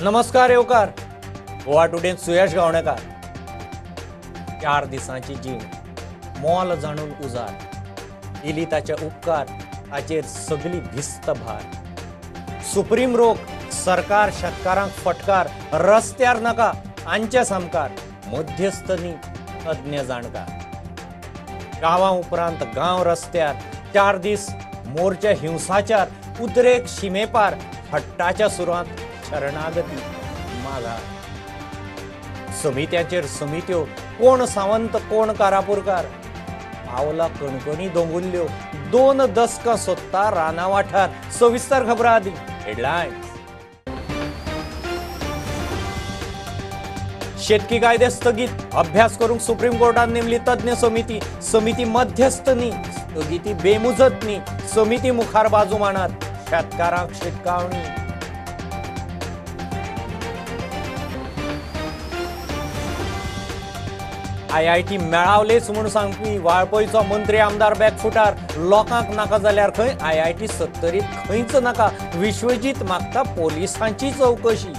नमस्कार येवकार गोवा टुडेंत सुयश गावणेकार। 4 दिसांची जीण मोल जाणून उजार इली ताचे उपकार ताचेर सगली भिस्त भार। सुप्रीम रोक सरकार शेतकारांक फटकार रस्त्यार नाका आमचे सामकार मध्यस्थ न्ही तज्ञ जाणकार। गांवां उपरांत गांव रस्त्यार 4 दीस मोर्चे हिंसाचार उदरेक शिमेपार हट्टाच्या सुरांत शरणागती माघार। समित्यांचेर समित्यो कोण सावंत कोण कारापूरकार पावला कणकणी दोंगुल्ल्यो 2 दसकां सोदता राना वाठार। सविस्तर खबरां आदी हेडलायन्स। शेतकी कायदे स्थगीत अभ्यास करूंक सुप्रीम कोर्टान नेमली तज्ञ समिती। समिती मध्यस्थ न्ही स्थगिती बेमुजत न्ही समिती मुखार बाजू मांडात शेतकारांक शिटकावणी। आयआयटी मेळावलेच म्हूण सांगपी वाळपयचो मंत्री आमदार बॅकफुटार। लोकांक नाका जाल्यार खंय आयआयटी सत्तरीत खंयच नाका। विश्वजीत मागता पोलिसांची चवकशी।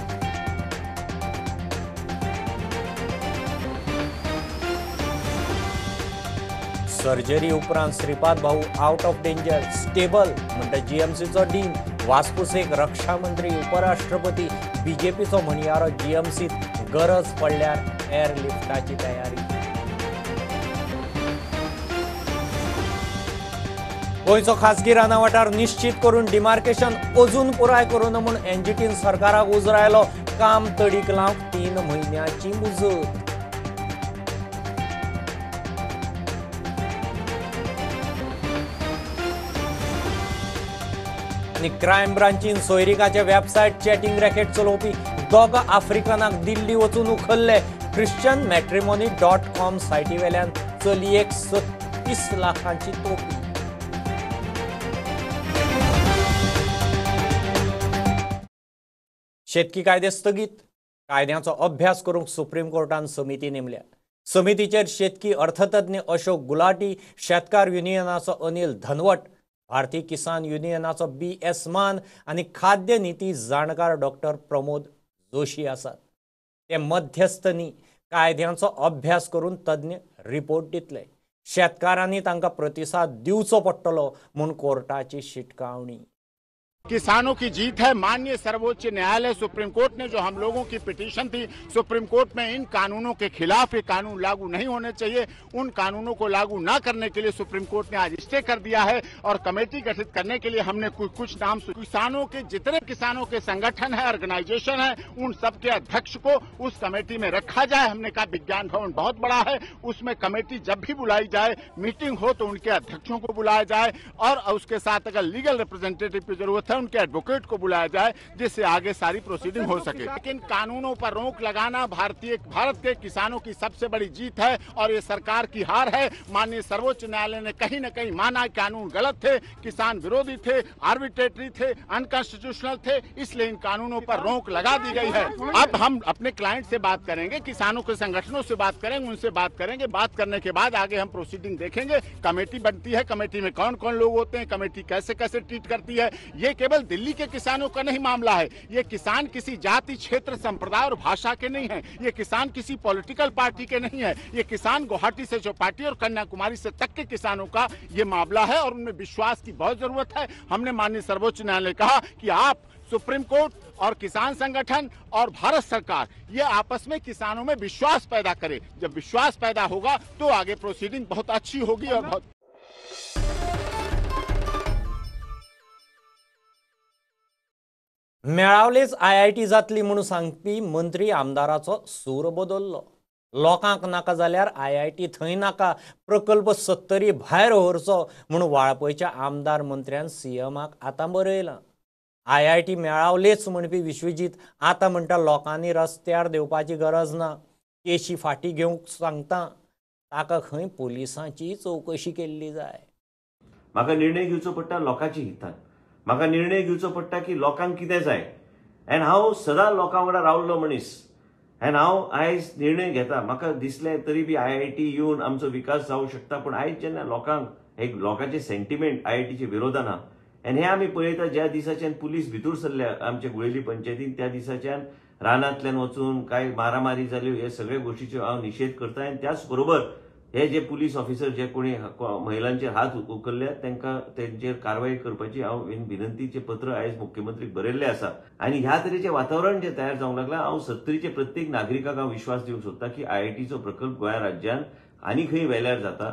सर्जरी उपरांत Shripad Bhau out of danger stable म्हणटा जीएमसीचो डीन। वासपुसेक रक्षा मंत्री उपराष्ट्रपती बीजेपीचो म्हणयारो जीएमसीत गरज पडल्यार एअरलिफ्टाची तयारी। गोंयचो खासगी राना वाठार निश्चित करून डिमार्केशन अजून पुराय करूं ना म्हूण एनजीटीन सरकाराक उजरायलो। काम तडीक लावंक 3 म्हयन्याची मुजत। आनी क्रायम ब्रांचीन सोयरिकाचे वेबसायट चॅटिंग रॅकेट चलोवपी 2 आफ्रिकनाक दिल्ली वचून उखल्ले। ख्रिश्चन मॅट्रिमोनी .com सायटी वेल्यान चलयेक 36 लाखांची तोपी। शेतकी कायदे स्थगीत कायद्यांचो अभ्यास करूंक सुप्रीम कोर्टान समिती नेमल्या। समितीचेर शेतकी अर्थतज्ञ अशोक गुलाटी, शेतकार युनियनाचो अनिल धनवट, भारतीय किसान युनियनाचो BS मान आनी खाद्य नीती जाणकार डॉक्टर प्रमोद जोशी आसात। ते मध्यस्थ न्ही कायद्यांचो अभ्यास करून तज्ञ रिपोर्ट दितले। शेतकारांनी तांकां प्रतिसाद दिवचो पडटलो म्हूण कोर्टाची शिटकावणी। किसानों की जीत है। माननीय सर्वोच्च न्यायालय सुप्रीम कोर्ट ने जो हम लोगों की पिटीशन थी सुप्रीम कोर्ट में इन कानूनों के खिलाफ, ये कानून लागू नहीं होने चाहिए, उन कानूनों को लागू ना करने के लिए सुप्रीम कोर्ट ने आज स्टे कर दिया है। और कमेटी गठित करने के लिए हमने कुछ नाम किसानों के, जितने किसानों के संगठन है, ऑर्गेनाइजेशन है, उन सबके अध्यक्ष को उस कमेटी में रखा जाए। हमने कहा विज्ञान भवन बहुत बड़ा है, उसमें कमेटी जब भी बुलाई जाए, मीटिंग हो तो उनके अध्यक्षों को बुलाया जाए और उसके साथ अगर लीगल रिप्रेजेंटेटिव की जरूरत है उनके एडवोकेट को बुलाया जाए, जिससे आगे सारी प्रोसीडिंग हो सके। लेकिन कानूनों पर रोक लगाना भारत के किसानों की सबसे बड़ी जीत है और ये सरकार की हार है। माननीय सर्वोच्च न्यायालय ने कहीं न कहीं माना कानून गलत थे, किसान विरोधी थे, आर्बिट्रेटरी थे, अनकॉन्स्टिट्यूशनल थे, इसलिए इन कानूनों पर रोक लगा दी गई है। अब हम अपने क्लाइंट से बात करेंगे, किसानों के संगठनों से बात करेंगे, उनसे बात करेंगे। बात करने के बाद आगे हम प्रोसीडिंग देखेंगे। कमेटी बनती है, कमेटी में कौन कौन लोग होते हैं, कमेटी कैसे कैसे ट्रीट करती है। ये केवल दिल्ली के किसानों का नहीं मामला है, ये किसान किसी जाति, क्षेत्र, संप्रदाय और भाषा के नहीं है, ये किसान किसी पॉलिटिकल पार्टी के नहीं है, ये किसान गुवाहाटी से चौपाटी और कन्याकुमारी से तक के किसानों का ये मामला है और उनमें विश्वास की बहुत जरूरत है। हमने माननीय सर्वोच्च न्यायालय कहा कि आप सुप्रीम कोर्ट और किसान संगठन और भारत सरकार ये आपस में किसानों में विश्वास पैदा करे। जब विश्वास पैदा होगा तो आगे प्रोसीडिंग बहुत अच्छी होगी और बहुत। मेळावलेच आयआयटी जातली म्हूण सांगपी मंत्री आमदाराचो सूर बदल्लो। लोकांक नाका जाल्यार आयआयटी थंय नाका, प्रकल्प 70 भायर व्हरचो म्हूण वाळपयच्या आमदार मंत्र्यान सीएमाक आतां बरयलां। आयआयटी मेळावलेच म्हणपी विश्वजीत आतां म्हणटा लोकांनी रस्त्यार देंवपाची गरज ना, केशी फाटीं घेवंक सांगता। ताका खंय पोलिसांची चवकशी केल्ली जाय। म्हाका निर्णय घेवचो पडटा लोकांच्या हितान, म्हाका निर्णय घेवचो पडटा की लोकांक कितें जाय। एंड हांव सदां लोकां वांगडा रावल्लो मनीस एंड हांव आयज निर्णय घेता। म्हाका दिसलें तरी बी आयआयटी येवन आमचो विकास जावंक शकता, पूण आयज जेन्ना लोकांक एक लोकांचे सेंटिमेंट आयआयटीचे विरोधान आहा, आनी हें आमी पळयता ज्या दिसाच्यान पुलीस भितर सरल्या आमच्या गुळेली पंचायतीन त्या दिसाच्यान रानांतल्यान वचून कांय मारामारी जाल्यो, हे सगळे गोष्टीचो हांव निशेध करता. आनी त्याच बरोबर हे जे पुलीस ऑफिसर जे कोणी महिलांचेर हात उखल्ल्या तांकां तेंचेर कारवाय करपाची हांव विनंतीचें पत्र आयज मुख्यमंत्रीक बरयल्लें आसा. आनी ह्या तरेचें वातावरण जें तयार जावंक लागलां, हांव सत्तरीचे प्रत्येक नागरिकाक हांव विश्वास दिवंक सोदता की आयआयटीचो प्रकल्प गोंया राज्यान आनी खंय वेल्यार जाता,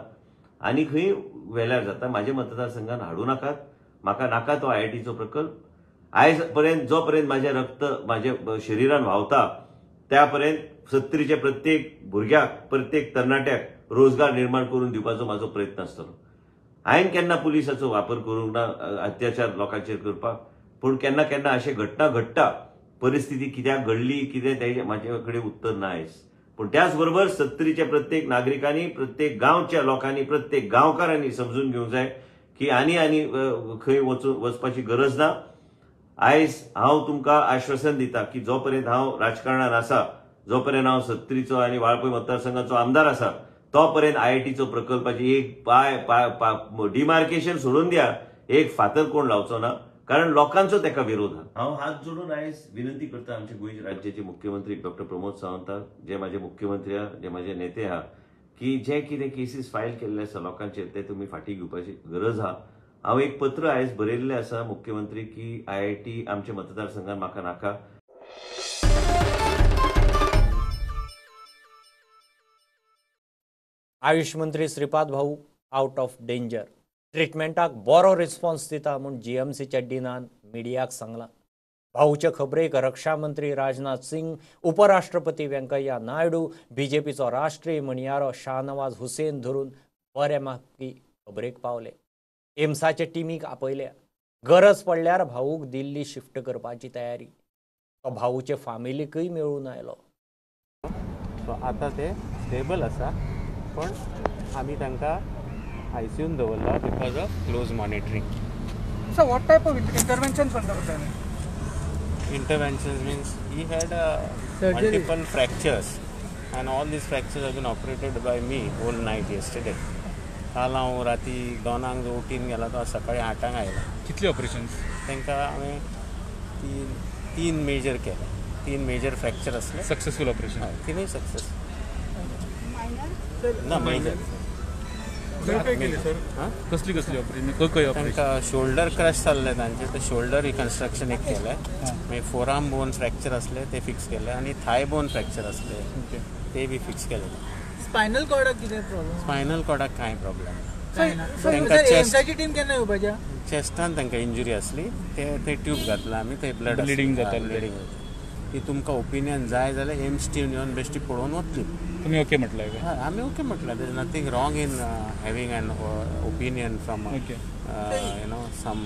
आनी खंय वेल्यार जाता, म्हाज्या मतदारसंघान हाडूं नाकात, म्हाका नाका तो आयआयटीचो प्रकल्प. आयज पर्यंत जो पर्यंत म्हाजें रक्त म्हाज्या शरिरान व्हांवता त्या पर्यंत सत्तरीच्या प्रत्येक भुरग्याक, प्रत्येक तरणाट्याक रोजगार निर्माण करून दिवपाचो म्हाजो प्रयत्न आसतलो. हांवें केन्ना पुलिसाचो वापर करूंक ना अत्याचार लोकांचेर करपाक, पूण केन्ना केन्ना अशें घटना घडटा, परिस्थिती कित्याक घडली कितें तेजें म्हाजे कडेन उत्तर ना आयज. पूण त्याच बरोबर सत्तरीच्या प्रत्येक नागरिकांनी, प्रत्येक गांवच्या लोकांनी, प्रत्येक गांवकारांनी समजून घेवंक जाय की आनी आनी खंय वचपाची गरज ना. आयज हांव तुमकां आश्वासन दिता की जो पर्यंत हांव राजकारणान आसा, जो पर्यंत हांव सत्तरीचो आनी वाळपय मतदारसंघाचो आमदार आसा, तो पर्यंत आयआयटीचो प्रकल्पाची एक पाय डिमार्केशन सोडून द्या, एक फातर कोण लावचो ना, कारण लोकांचो ताका विरोध आहा. हांव हात जोडून आयज विनंती करता आमचे गोंय राज्याचे मुख्यमंत्री डॉक्टर प्रमोद सावंताक, जे म्हाजे मुख्यमंत्री आहा, जे म्हाजे नेते आहा, की जे कितें केसीस फायल केल्ले आसा लोकांचेर ते तुमी फाटीं घेवपाची गरज आहा. हांव एक पत्र आयज बरयल्लें आसा मुख्यमंत्री की आयआयटी आमच्या मतदारसंघान म्हाका नाका. आयुष मंत्री Shripad Bhau out of danger, ट्रिटमेंटाक बरो रिस्पॉन्स दिता म्हूण जीएमसीच्या डिनान मिडियाक सांगलां. भाऊचे खबरेक रक्षा मंत्री राजनाथ सिंग, उपराष्ट्रपती व्यंकय्या नायडू, बीजेपीचो राष्ट्रीय म्हणयारो शाहनवाज हुसेन धरून बरे मागपी खबरेक पावले. एम्साचे टिमीक आपयल्या, गरज पडल्यार भाऊक दिल्ली शिफ्ट करपाची तयारी. तो भाऊचे फामिलीकय मेळून आयलो. सो आतां ते स्टेबल आसा, पण आमी तांकां आयसीयून दवरला because of close monitoring. So what type of interventions done? Interventions means he had multiple fractures and all these fractures have been operated by me whole night yesterday. काल हांव राती 2 जो उठीन गेला तो सकाळी 8 आयला. कितले ऑपरेशन्स? तांकां हांवें तीन मेजर केले, 3 मेजर फ्रॅक्चर आसले. Successful operation? तिनूय सक्सेस ना, मेजर. कसली कसली ऑपरेशन? तांकां शोल्डर क्रश जाल्लें तांचें, ते शोल्डर रिकन्स्ट्रक्शन एक केलें, मागीर फोरआर्म बोन फ्रॅक्चर आसले ते फिक्स केले, आनी थाय बोन फ्रॅक्चर आसले ते बी फिक्स केले. स्पायनल कॉर्डाक कितें प्रॉब्लम? स्पायनल कॉर्डाक कांय प्रॉब्लम ना. तांकां टीम केन्ना येवपाची? चेस्टान तांकां इंजुरी आसली, ते ट्यूब घातला आमी, ते ब्लड ब्लिडींग जातालें. ती तुमकां ओपिनियन जाय जाल्यार एम्स टीम येवन बेश्टी पळोवन वतली. तुमी ओके म्हटलं? हय, आमी ओके म्हटलं. There is nothing wrong in having an opinion from you know some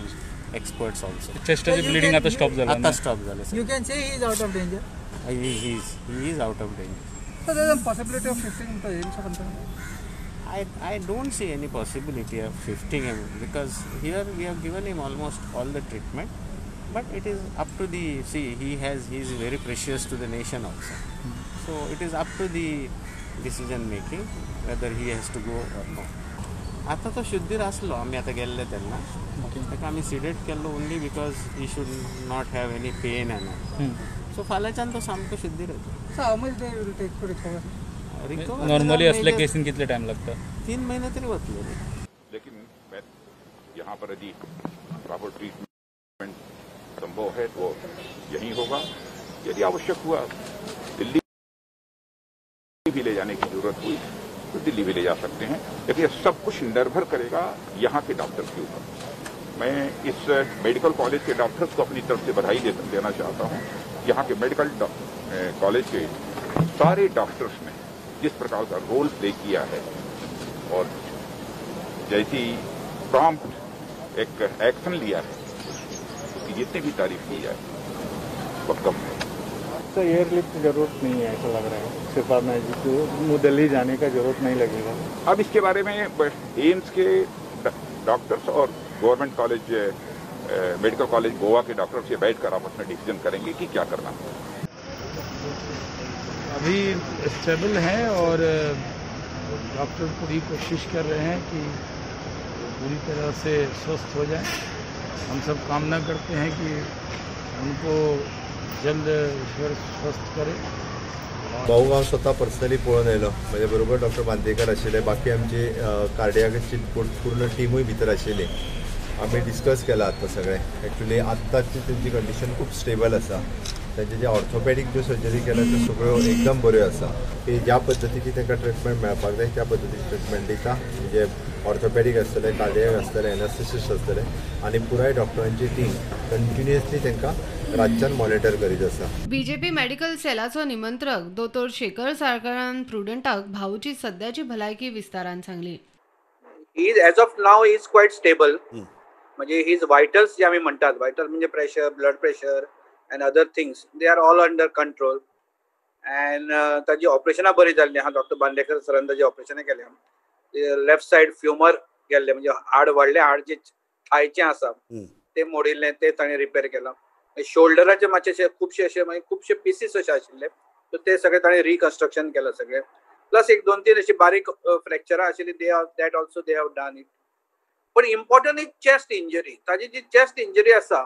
experts also. चेस्टाचे bleeding आतां स्टॉप जालां? आतां स्टॉप जालें. You can say he is out of danger? He is out of danger. So there is a possibility of shifting him to AIIMS or something? I don't see any possibility of shifting him because here we have given him almost all the treatment, but it is up to the, see, he is very precious to the nation also. So it is up to the decision making whether he has to go or no. आता तो शुद्धीर आसलो आमी आतां गेल्ले तेन्ना, ताका आमी सिडेट केल्लो only because he should not have any pain and all. So फाल्यांच्यान तो सामको शुद्धीर येतलो. So how much day will take to recover? Recover normally असल्या केसीन कितले टाइम लागता? 3 महिने तरी वतले. लेकिन यहाँ पर यदि प्रॉपर ट्रीटमेंट संभव है तो यही होगा. यदि आवश्यक हुआ दिल्ली भी ले जाने की जरूरत हुई तो दिल्ली भी ले जा सकते हैं, लेकिन यह सब कुछ निर्भर करेगा यहाँ के डॉक्टर्स के ऊपर. मैं इस मेडिकल कॉलेज के डॉक्टर्स को अपनी तरफ से बधाई देना चाहता हूँ. यहाँ के मेडिकल कॉलेज के सारे डॉक्टर्स ने जिस प्रकार का रोल प्ले किया है और जैसी प्रॉम्प्ट एक एक्शन लिया है, उसकी जितनी भी तारीफ की जाए वह कम है. तो एयरलिफ्ट की जरूरत नहीं है ऐसा लग रहा है श्रीपाद नायक जी को, दिल्ली जाने का जरूरत नहीं लगेगा. अब इसके बारे में एम्स के डॉक्टर्स और government college medical college Goa के डॉक्टर्स से बैठकर आपस में डिसीजन करेंगे कि क्या करना है. अभी स्टेबल हैं और डॉक्टर पूरी कोशिश कर रहे हैं कि पूरी तरह से स्वस्थ हो जाएं। हम सब कामना करते हैं कि उनको जल्द ईश्वर स्वस्थ करे। भाऊ हांव स्वता पर्सनली पळोवन आयलो, म्हजे बरोबर डॉक्टर बांदेकर आशिल्ले, बाकी आमची कार्डियाची पूर्ण टिमूय भितर आशिल्ली। आमी डिस्कस केला आतां सगळें। एक्चुअली आत्ताची तेंची कंडिशन खूब स्टेबल आसा। तेंचे जे ऑर्थोपॅडीक ज्यो सर्जरी केल्या त्यो सगळ्यो एकदम बऱ्यो आसा। की ज्या पद्दतीची तांकां ट्रिटमेंट मेळपाक जाय त्या पद्दतीची ट्रिटमेंट दिता, म्हणजे ऑर्थोपॅडीक आसतलें, कार्डियाक आसतलें, एनास्थेसिस्ट आसतलें आनी पुराय डॉक्टरांची टीम कंटिन्युअसली तांकां रातच्यान मॉनिटर करीत आसा। बीजेपी मेडिकल सेलाचो निमंत्रक दोतोर शेखर साळकारान प्रुडंटाक भाऊची सद्याची भलायकी विस्तारान सांगली। He is as of now is quite stable. म्हणजे his vitals जे आमी म्हणटात, व्हायटल म्हणजे pressure, blood pressure and other things, they are all under control. And ताजी ऑपरेशनां बरी जाल्लीं आहा। डॉक्टर बांदेकर सरान ताजी ऑपरेशनां केल्या। लेफ्ट सायड फ्युमर गेल्लें, म्हणजे हाड व्हडलें हाड जें थायचें आसा तें मोडिल्लें, तें ताणें रिपेर केलां। शोल्डराचे मातशे खुबशे अशे मागीर खुबशे पिसीस अशे आशिल्ले, सो ते सगळे ताणें रिकन्स्ट्रक्शन केलां सगळें। प्लस एक दोन तीन अशी बारीक फ्रॅक्चरां आशिल्लीं, they are that also they have done it. पण इम्पॉर्टंट is chest injury. ताजी जी चेस्ट इंजरी आसा,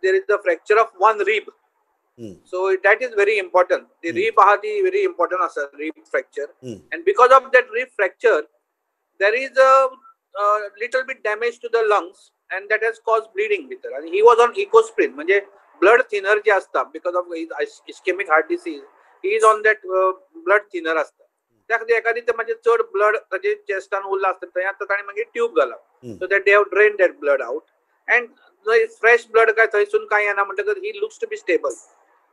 there is the fracture of one rib, so that is very important. The rib आहा ती व्हेरी इम्पॉर्टंट आसा, rib fracture. And because of that rib fracture there is a little bit damage to the lungs and that has cause bleeding भितर। आनी he was on Ecosprin, म्हणजे blood thinner जे आसता, because of ischemic heart disease he is on that blood thinner आसता। त्या खातीर एखादी ते मातशें चड ब्लड ताजे चेस्टान उरलां आसता, थंय आतां ताणें मागीर ट्यूब घाला, so that they have drain that blood out and fresh blood काय थंयसून काय येना, म्हणटकच he looks to be stable.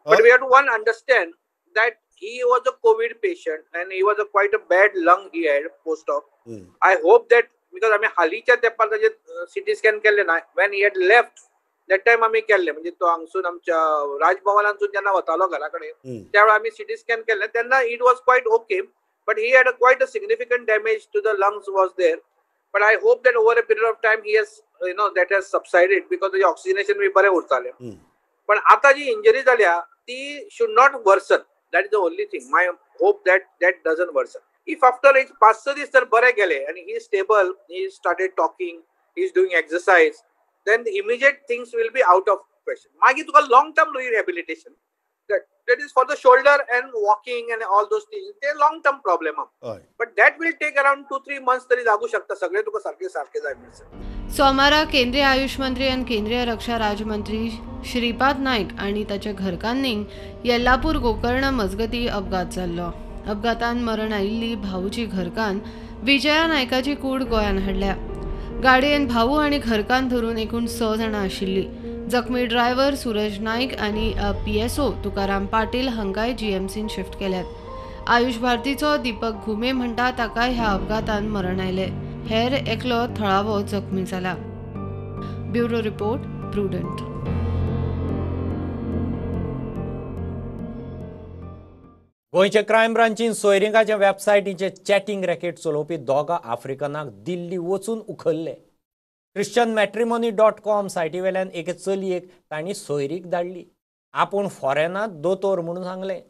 But we have to one understand that he was a COVID patient and he was a quite a bad lung he had post op. I hope that because आमी हालींच्या तेंपार ताजें CT scan केल्लें ना, when he had left that time आमी केल्लें, म्हणजे तो हांगसून आमच्या राजभवनांतसून जेन्ना वतालो घरा कडेन त्या वेळार आमी सिटी स्कॅन केल्लें, तेन्ना it was quite okay, but he had a quite a significant damage to the lungs was there. But I hope that over a period of time he has, you know, that has subsided because the oxygenation बी बरें उरतालें। पण आतां जी injury जाल्या ती should not worsen, that is the only thing. My hope that that doesn't worsen. If after एक 5-6 दीस जर बरे गेले आनी he is stable, he started talking, he is doing exercise, then immediate things will be out of question. मागीर तुका long term rehabilitation, that is for the shoulder and walking and all those things, ते long term problem. But that will take around 2-3 months तरी लागू शकता, सगळे तुका सारखे सारखे जाय म्हणसर। सोमारा केंद्रीय आयुष मंत्री आनी केंद्रीय रक्षा राज्यमंत्री श्रीपाद नाईक आनी ताच्या घरकान्नीक येल्लापूर गोकर्ण मजगती अपघात जाल्लो। अपघातान मरण आयिल्ली भाऊची घरकान्न विजया नायकाची कूड गोंयांत हाडल्या। गाडयेन भाऊ आनी घरकान्न धरून एकूण 6 जाणां आशिल्ली। जखमी ड्रायव्हर सूरज नाईक आनी PSO Tukaram Patil हांकांय जीएमसीन शिफ्ट केल्यात। आयुष भारतीचो दीपक घुमे म्हणटा ताका ह्या अपघातान मरण आयलें। हेर एकलो थळावो जखमी जाला। Bureau report, Prudent. गोंयचे क्रायम ब्रांचीन सोयरिंगाच्या वेबसायटीचे चॅटिंग रॅकेट चलोवपी दोगां आफ्रिकनाक दिल्ली वचून उखल्ले। क्रिश्चन मॅट्रिमोनी.com सायटी वेल्यान एके चलयेक तांणी सोयरीक धाडली। आपूण फॉरेनांत दोतोर म्हणून सांगलें,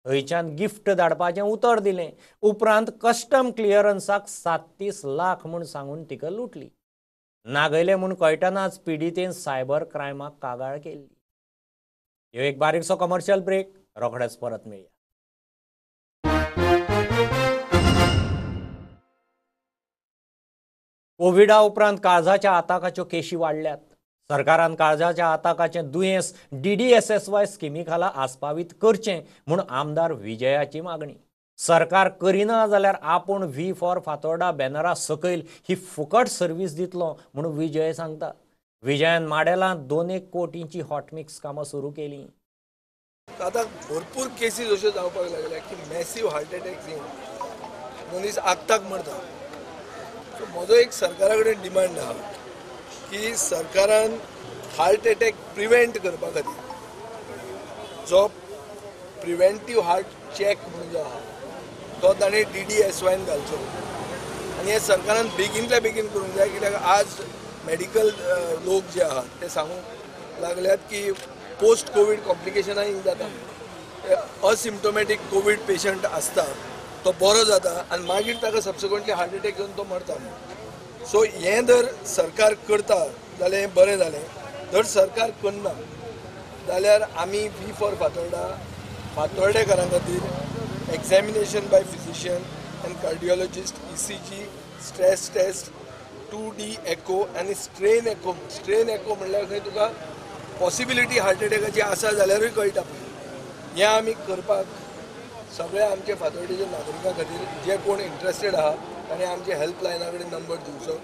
थंयच्यान गिफ्ट धाडपाचें उतर दिलें। उपरांत कस्टम क्लियरन्साक 37 लाख म्हूण सांगून तिका लुटली। नागयलें म्हूण कळटनाच पिडितेन सायबर क्रायमाक कागाळ केल्ली। ह्यो एक बारीकसो कमर्शियल ब्रेक, रोखडेच परत मेळया। कोविडा उपरांत काळजाच्या आताकाच्यो केशी वाडल्यात। सरकारान काळजाच्या आताकाचें दुयेंस DDSSY स्किमी खाला आस्पावीत करचें म्हूण आमदार विजयाची मागणी। सरकार करिना जाल्यार आपूण V for Fatorda बॅनरा सकयल ही फुकट सर्वीस दितलो म्हूण विजय सांगता। विजयान माडेलांत 2 कोटींची हॉटमिक्स कामां सुरू केली। आतां भरपूर केसीस अश्यो जावपाक लागल्या की मॅसीव हार्ट अटॅक येवन मनीस आक्ताक मरता। सो म्हजो एक सरकारा कडेन डिमांड आहा की सरकारान हार्ट अटॅक प्रिवेंट करपा खातीर जो प्रिवेंटीव हार्ट चॅक म्हणून जो आहा तो ताणें DDSYन घालचो आनी हें सरकारान बेगीनल्या बेगीन करूंक जाय, कित्याक आज मेडिकल लोक जे आहात ते सांगूंक लागल्यात की पोस्ट कोवीड कॉम्प्लिकेशनां जाता। असिम्टोमॅटीक कोवीड पेशंट आसता तो बरो जाता आनी मागीर ताका सबसिक्वंटली हार्ट अटॅक येवन तो मरता। सो हें जर सरकार करता जाल्यार हें बरें जालें। जर सरकार करना जाल्यार आमी we for Fatorda फातोर्डेकारां खातीर examination by physician and cardiologist, ECG, stress test, 2D echo आनी स्ट्रेन एको. स्ट्रेन एको म्हणल्यार खंय तुका पॉसिबिलिटी हार्ट एटॅकाची आसा जाल्यारूय कळटा. हें आमी करपाक सगळ्या आमच्या फातोर्डेच्या नागरिकां खातीर जे कोण इंट्रस्टेड आहा ताणें आमच्या हेल्पलायना कडेन नंबर दिवचो.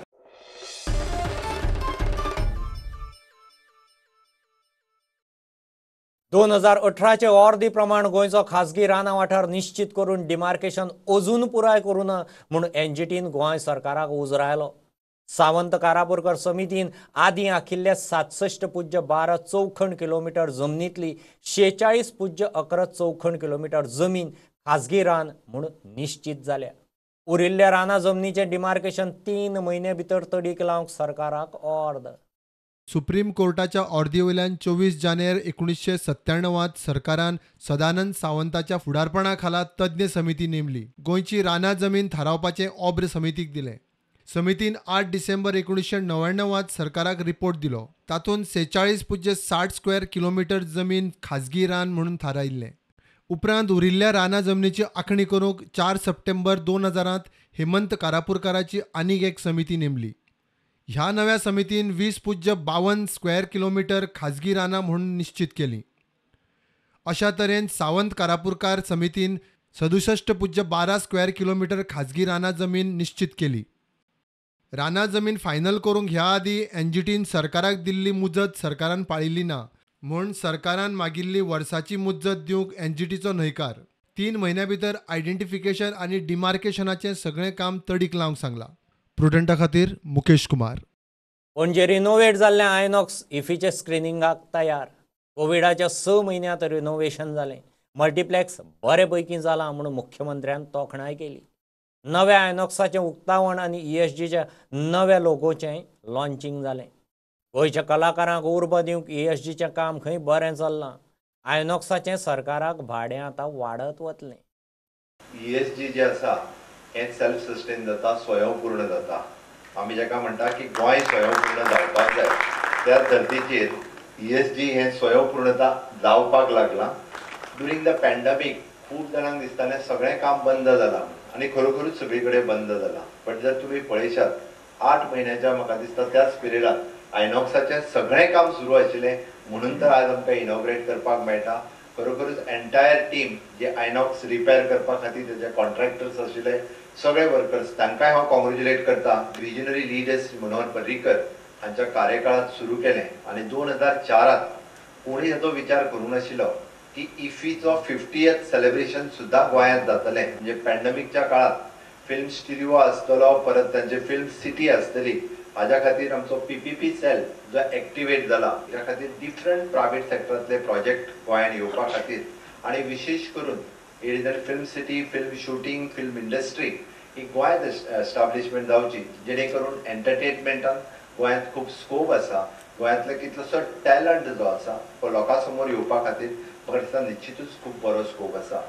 दोन 2018चे ऑर्दी प्रमाण गोंयचो खासगी रानां वाठार निश्चित करून डिमार्केशन अजून पुराय करूं ना म्हूण एनजीटीन गोंय सरकाराक उजरायलो. सावंत कारापूरकर समितीन आदीं आखिल्ल्या 67.12 चौखण किलोमिटर जमनींतली 46.11 चौखण किलोमिटर जमीन खासगी रान म्हूण निश्चित जाल्या. उरिल्ल्या रानां जमनीचें डिमार्केशन 3 म्हयने भितर तडीक लावंक सरकाराक ऑर्द. सुप्रीम कोर्टाच्या ऑर्दी वयल्यान 24 जानेर 1997 सरकारान सदानंद सावंताच्या फुडारपणा खाला तज्ञ समिती नेमली. गोंयची रानां जमीन थारावपाचें ऑब्र समितीक दिलें. समितीन 8 डिसेंबर 1999 सरकाराक रिपोर्ट दिलो. तातूंत 46.60 स्क्वेअर किलोमिटर जमीन खाजगी रान म्हणून थारायिल्लें. उपरांत उरिल्ल्या रानां जमनीची आंखणी करूंक 4 सप्टेंबर 2000 हेमंत कारापूरकाराची आनीक एक समिती नेमली. ह्या नव्या समितीन 20.52 स्क्वेअर किलोमिटर खाजगी रानां म्हणून निश्चित केली. अशा तरेन सावंत कारापूरकार समितीन 67.12 स्क्वेअर किलोमिटर खाजगी रानां जमीन निश्चित केली. रानां जमीन फायनल करूंक ह्या आदीं एनजीटीन सरकाराक दिल्ली मुजत सरकारान पाळिल्ली ना म्हूण सरकारान मागिल्ली वर्साची मुजत दिवंक एनजीटीचो न्हयकार. 3 म्हयन्या भितर आयडेंटिफिकेशन आनी डिमार्केशनाचें सगळें काम तडीक लावंक सांगलां. प्रुडंटा खातीर मुकेश कुमार. पणजे रिनोवेट जाल्लें आयनॉक्स इफीचें स्क्रिनिंगाक तयार. कोविडाच्या 6 म्हयन्यांत रिनोवेशन जालें. मल्टिप्लेक्स बरे पैकी जालां म्हूण मुख्यमंत्र्यान तोखणाय केली. नव्या आयनॉक्साचें उक्तावण आनी ESGच्या नव्या लोगोचें लॉन्चिंग जालें. गोंयच्या कलाकारांक उर्बा दिवंक ESGचें काम खंय बरें चल्लां. आयनॉक्साचें सरकाराक भाडें आतां वाडत वतलें. ESG जें आसा हें सेल्फ सस्टेन जाता, स्वयंपूर्ण जाता. आमी जाका म्हणटा की गोंय स्वयंपूर्ण जावपाक जाय, त्या धर्तीचेर ESG हें स्वयंपूर्णता जावपाक लागलां. ड्युरींग the pandemic खूब जाणांक दिसतालें सगळें काम बंद जालां आनी खरोखरूच सगळे कडेन बंद जालां. बट जर तुमी पळयशात 8 म्हयन्याच्या म्हाका दिसता त्याच पिरियडात आयनॉक्साचें सगळें काम सुरू आशिल्लें म्हणून तर आज आमकां इनॉग्रेट करपाक मेळटा. खरोखरूच एन्टायर टीम जे आयनॉक्स रिपेर करपा खातीर तेजे कॉन्ट्रॅक्टर्स आशिल्ले सगळे वर्कर्स तांकांय हांव कॉंग्रेच्युलेट करता. विजनरी लिडर्स मनोहर पर्रीकर हांच्या कार्यकाळांत सुरू केलें आनी 2004 कोणी ताचो विचार करूंक नाशिल्लो की इफीचो 50th celebration सुद्दां गोंयांत जातलें. म्हणजे पॅन्डेमिकच्या काळांत फिल्म स्टुडिओ आसतलो, परत तांचे फिल्म सिटी आसतली, हाज्या खातीर आमचो PPP cell जो एक्टिवेट जाला त्या खातीर डिफरंट प्रायवेट सेक्टरांतले प्रोजेक्ट गोंयांत येवपा खातीर आनी विशेश करून it is a film city, film shooting, film industry ही गोंयांत एस्टाब्लिशमेंट जावची जेणे करून एंटरटेनमेंटान गोंयांत खूब स्कोप आसा. गोंयांतलो कितलोसो टॅलंट जो आसा तो लोकां समोर येवपा खातीर म्हाका दिसता निश्चितूच खूब बरो स्कोप आसा.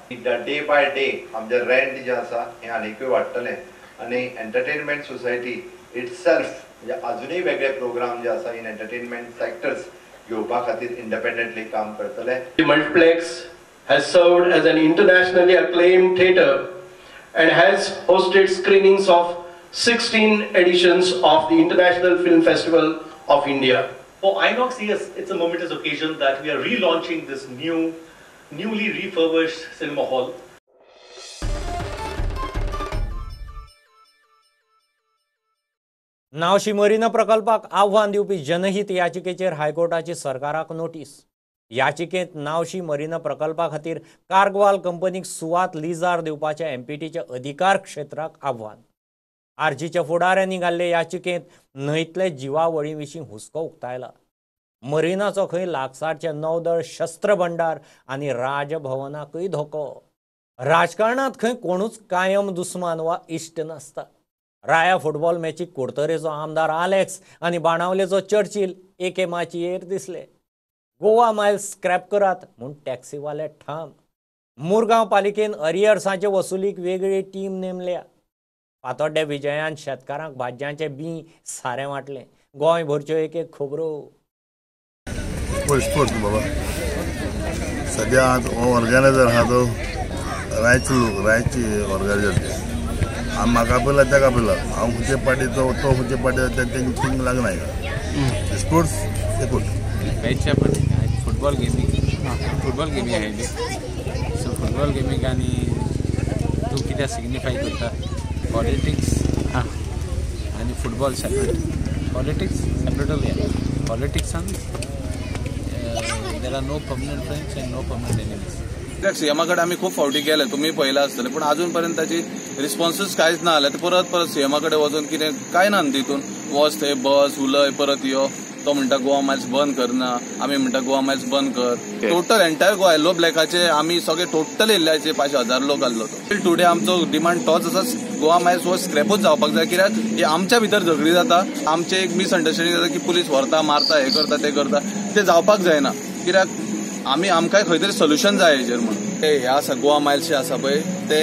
डे बाय डे आमचें रेंट जें आसा हें आनीकूय वाडटलें आनी एंटरटेनमेंट सोसायटी इटसेल्फ म्हणजे अजूनय वेगळे प्रोग्राम जे आसा इन एंटरटेनमेंट सेक्टर्स घेवपा खातीर इंडिपेंडंटली काम करतले. Multiplex has served as an internationally acclaimed theatre and has hosted screenings of 16 editions of the International Film Festival of India. For Inox, yes, it's a momentous occasion that we are relaunching this newly refurbished cinema hall. Navshi marina प्रकल्पाक आव्हान दिवपी जनहीत याचिकेचेर हायकोर्टाची सरकाराक notice. याचिकेंत नावशी मरीना प्रकल्पा खातीर कारग्वाल कंपनीक सुवात lizard दिवपाच्या एमपीटीच्या अधिकार क्षेत्राक आव्हान. आरजीच्या फुडाऱ्यांनी घाल्ले याचिकेंत न्हंयतले जिवावळी विशीं हुस्को उक्तायला. मरीनाचो खंय लागसारचे नौदळ शस्त्र भंडार आनी राजभवनाकूय धोको. राजकारणांत खंय कोणूच कायम दुस्मान वा इश्ट नासता. राया फुटबॉल मॅचीक कुडतरेचो आमदार आलेक्स आनी बाणावलेचो चर्चिल एके माचयेर दिसले. गोवा मायल्स स्क्रॅप करात म्हूण टॅक्सीवाले ठाम. मुरगांव पालिकेन अरियर्सांचे वसुलीक वेगळी टीम नेमल्या. फातोड्डे विजयान शेतकारांक भाजयांचें बीं सारें वांटलें. गोंयभरच्यो एक एक खबरो. स्पोर्ट्स बाबा सद्या हो ऑर्गनायजर आहा तो रायचो लोक, रायची ऑर्गनायजर. आनी म्हाका आपयला ताका आपयला, हांव खंयचे पार्टी तो खंयचे पार्टी तेंचे थिंग लागना. स्पोर्ट्स एकूच मॅच पण फुटबॉल गेमी, फुटबॉल गेमी आयली. सो फुटबॉल गेमीक आनी तूं कित्याक सिग्निफाय करता पॉलिटिक्स आनी फुटबॉल सेपरेट. पॉलिटिक्स सेपरेट उरया. पॉलिटिक्सान there are no permanent friends and no permanent enemies. कित्याक सीएमा कडेन आमी खूब फावटी गेले, तुमी पळयला आसतले, पूण अजून पर्यंत ताची रिस्पॉन्सूच कांयच ना जाल्यार परत परत सीएमा कडेन वचून कितें कांय ना न्हू तितून. वच थंय बस उलय परत यो, तो म्हणटा गोवा मायल्स बंद करना, आमी म्हणटा गोवा मायल्स बंद कर. टोटल एंटायर गोवा येल्लो ब्लॅकाचे आमी सगळे टोटल येल्ल्याचे 5,000 लोक आसलो. तो टुडे आमचो डिमांड तोच आसा, गोवा मायल्स हो स्क्रॅपूच जावपाक जाय. कित्याक हे आमच्या भितर झगडी जाता, आमचे एक मिसअंडरस्टँडींग जाता की पुलीस व्हरता मारता हे करता ते करता, ते जावपाक जायना. कित्याक आमी आमकांय खंय तरी सोल्युशन जाय हेजेर म्हणून. हे आसा गोवा मायल्स आसा पळय ते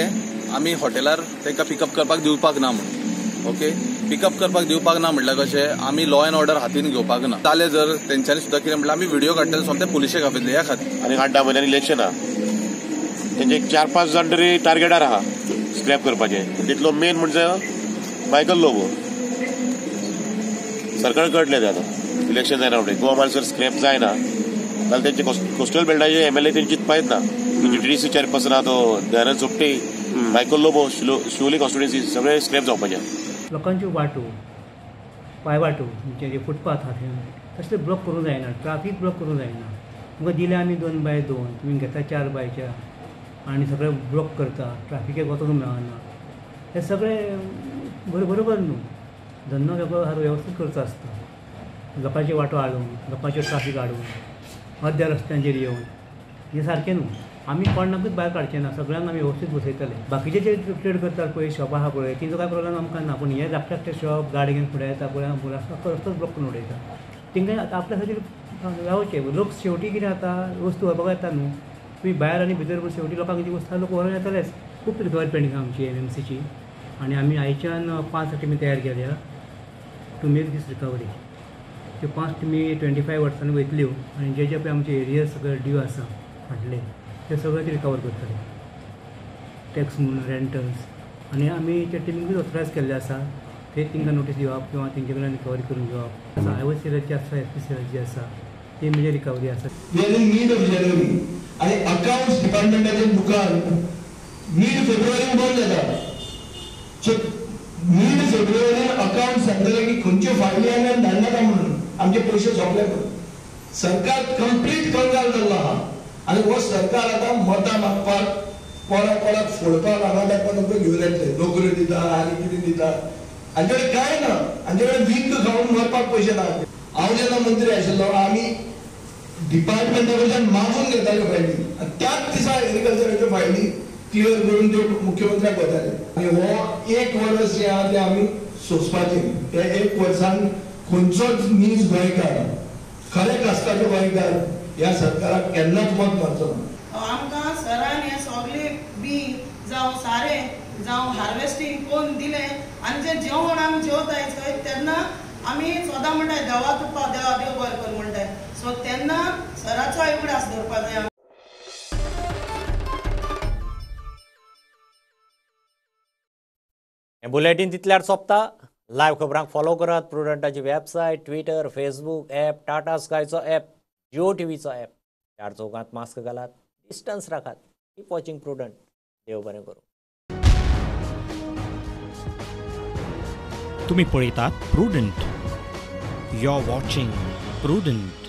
आमी हॉटेलार तांकां पिकअप करपाक दिवपाक ना म्हणून. ओके, पिकअप करपाक दिवपाक ना म्हटल्यार कशें आमी लॉ एंड ऑर्डर हातीन घेवपाक ना. जालें जर तेंच्यांनी सुद्दां कितें म्हटल्यार आमी व्हिडिओ काडटले सोमते पुलिशेक आपयतले ह्या खातीर. आनी 8-10 म्हयन्यांनी इलेक्शन आहा, तेंचे 4-5 जाण तरी टार्गेटार आहा स्क्रॅप करपाचे. तितलो मेन म्हणजे मायकल लोबो. सरकार कळटलें ते आतां इलेक्शन जायना म्हणटा गोवा मायल्स जर स्क्रॅप जायना जाल्यार तेंचे कोस्टल बेल्टाचे एमएलए तेंची चिंतपायत ना. जीटीडीसी चेअरपर्सन आहा तो दयानंद सोपटे, मायकल लोबो, शिवोली कॉन्स्टिट्युएन्सी सगळे स्क्रॅप जावपाचे. लोकांच्यो वाटो, पांयवाटो म्हणजे फुटपाथ आहा तसले ब्लॉक करूंक जायना, ट्राफीक ब्लॉक करूंक जायना. तुमकां दिल्या आमी 2x2, तुमी घेता 4x4 आनी सगळें ब्लॉक करता, ट्राफिकेक वचूंक मेळना. हें सगळें बरोबर न्हू. धंदो वेगळो सारको वेवस्थीत करचो आसता, लोकांच्यो वाटो हाडून, लोकांच्यो ट्राफीक हाडून, मध्य रस्त्यांचेर येवन हें सारकें न्हू. आमी कोणाकूच भायर काडचे ना, सगळ्यांक आमी वेवस्थीत बसयतले. बाकीचे जे ट्रेड करतात पळय शॉपां आहा पळय तेंचो कांय प्रोब्लेम आमकां ना, पूण हे धाकटे धाकटे शॉप गाडी घेवन फुडें येता पळय, रस्तोच ब्लॉक करून उडयता. तेंकां आतां आपल्या खातीर रावचें. लोक शेवटी कितें जाता, वस्तू व्हरपाक येता न्हू, तुमी भायर आनी भितर शेवटी लोकांक जी वस्तू लोक व्हरून येतलेच. खूब रिकवरी पेंडींग आहा आमची एमएमसीची आनी आमी आयच्यान 5 टिमी तयार केल्या टू मेक दीस रिकवरी. त्यो 5 टिमी 25 वर्सांनी वयतल्यो आनी जे जे पळय आमचे एरियर्स सगळे ड्यू आसा फाटले ते सगळे ते रिकवर करतले, टॅक्स म्हणून रेंटल्स. आनी आमी त्या टिमीकूच ऑथरायज केल्ले आसा ते तांकां नोटीस दिवप किंवा तेंचे कडल्यान रिकवरी करून घेवप. आयओसीएलाची आसा, एसपीसीएलाची आसा, ती म्हणजे रिकवरी आसा. We are in mid of January आनी अकाउंट्स डिपार्टमेंटाचें दुकान मीड फेब्रुवारीन बंद जाता. सो मीड फेब्रुवारीन अकाउंट सांगतले की खंयच्यो फायली आमी धाडनाका म्हणून, आमचे पयशे सोंपले म्हणून. सरकार कंप्लीट कंगाल जाल्लो आहा आनी हो सरकार आतां मतां मागपाक कोणाक कोणाक फोडपाक हांगा ताका तुमकां घेवन येतले, नोकऱ्यो दिता आनी कितें दिता. हांचे कडेन कांय ना, हांचे कडेन वीख खावन मरपाक पयशे ना. हांव जेन्ना मंत्री आशिल्लो आमी डिपार्टमेंटा कडल्यान मागून घेताले फायली आनी त्याच दिसा एग्रीकल्चराच्यो फायली क्लियर करून त्यो मुख्यमंत्र्याक वताले. आनी हो एक वर्स जें आहा तें आमी सोंसपाचें. त्या एक वर्सान खंयचोच नीज गोंयकार, खरे कास्ताचो गोंयकार ह्या सरकाराक केन्नाच मत मारचो ना. आमकां सरान हें सगळें बी जावं सारें जावं हार्वेस्टींग कोन्न दिलें आनी जें जेवण आमी जेवताय चोय तेन्ना आमी सदां म्हणटाय देवा तुप्पा देवा देव बरें कर म्हणटाय. सो तेन्ना सराचो उगडास दवरपा जाय. हें बुलेटीन तितल्यार सोंपता. लायव्ह खबरांक फॉलो करात प्रुडंटाची website, Twitter, Facebook app, Tata स्कायचो app, Jio टीव्हीचो app. 4 चौकांत मास्क घालात, डिस्टन्स राखात. Keep watching Prudent. देव बरें करूं. तुम्ही पळयतात Prudent. You are watching Prudent.